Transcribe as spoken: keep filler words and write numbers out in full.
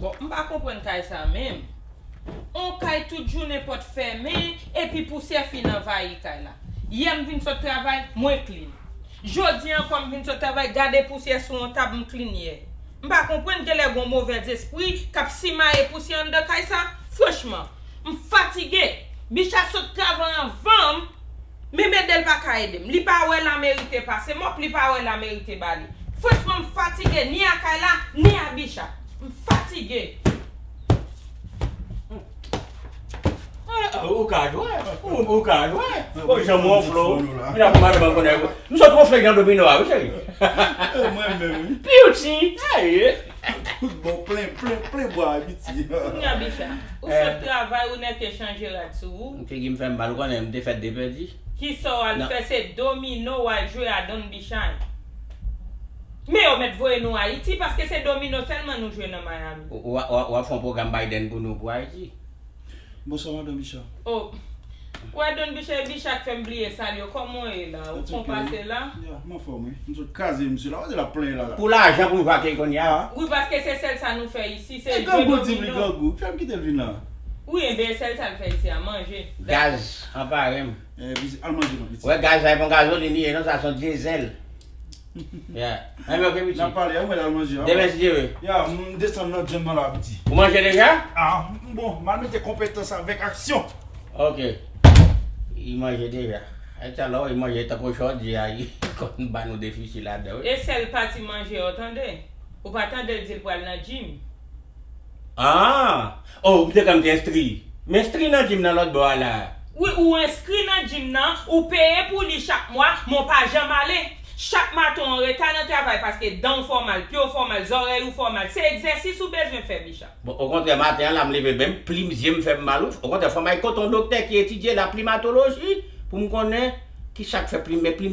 Bon, m pa konprann kay sa menm. On kay tout jounen pòt fèmen, epi pousyè fin anvayi kay la. Yè m vin sot travay, mwen clean. Jodi ankò m vin sot travay, gade pousyè sou on tab m clean yè. M pa konprann, genlè gon movèzespri k ap simaye pousyè anndan kay sa. Franchman, m fatige. Bicha sot travay anvan m. Menm ede l pa ka ede m. Li pa wè la merite pase mòp, li pa wè la merite bale. Franchman, m fatige ni a kay la, ni a Bicha. M fatige. Ah, ou ka jwe, ou, ou ka jwe. Bon, jan mwen wonfle w, ou la pou madanm an konnen. M sot wonfle jan domino a, wi, cheri. Mwen menm, wi. Beauty, aye. Tout bon, plen, plen, plen bwa, abiti. Kounye a, Bicha, ou sot travay, ou nèke chanje rad sou ou. Figi m fè m mal, ou konnen m te fèt de pèdi. Kisa w al fè, se domino w al jwe a Don Bicha. Men yo mèt voye nou Ayiti, paske se domino sèlman nou jwe nan Miami. W ap fè yon pwogram Biden pou nou pou Ayiti. Bonswa madan Bicha. Oh. Wè Don Bicha, e Bicha k fè m bliye salye w. Kòman w ye la? Ou fon pase la? Ya, m anfòm, wi. M sot kraze misye la. Wè l ap plenyen la la. Pou lajan pou jwe ak li kounye a. Wi, paske se sèl sa nou fè isi, se E jwe grangou di m li domino. Grangou. Fè m kite l vin la. Wi, enben e sèl sa l fè isi a, manje. Gaz, anpare m. Eh, piti, al manje non, piti. Wè gaz la e pa yon gazolin li ye non, sa se yon dyezèl. Ya. Anben ok piti. N ap pale, a mwen al manje. Demen si Dye vle. Ya, m desann nan djèm nan la, piti. Ou manje deja? Ah, bon, m al mete konpetans avèk aksyon. Ok. Li manje deja. Ay talè, li manje tankou chòdyè a, li konn ba nou defisi ladan, wi. E sèl pati manje yo, tande. Ou pa tande l di l pral nan gym. Ah! Oh, m te kwè m te enstri. M enstri nan gym nan lòt bò a la. Wi, ou enskri nan gym nan, ou peye pou li chak mwa, men w pa janm ale. Chak maten w anreta nan travay paske dan w fè w mal, pye w fè w mal, zòrèy ou fè w mal. Se egzèsis ou bezwen fè, Bicha. Bon, okontrè, maten an la, m leve, menm plim zye m fè m mal, wi. Okontrè, fò m al kote yon doktè ki etidye laplimatoloji pou m konnen kisa k fè plim, men plim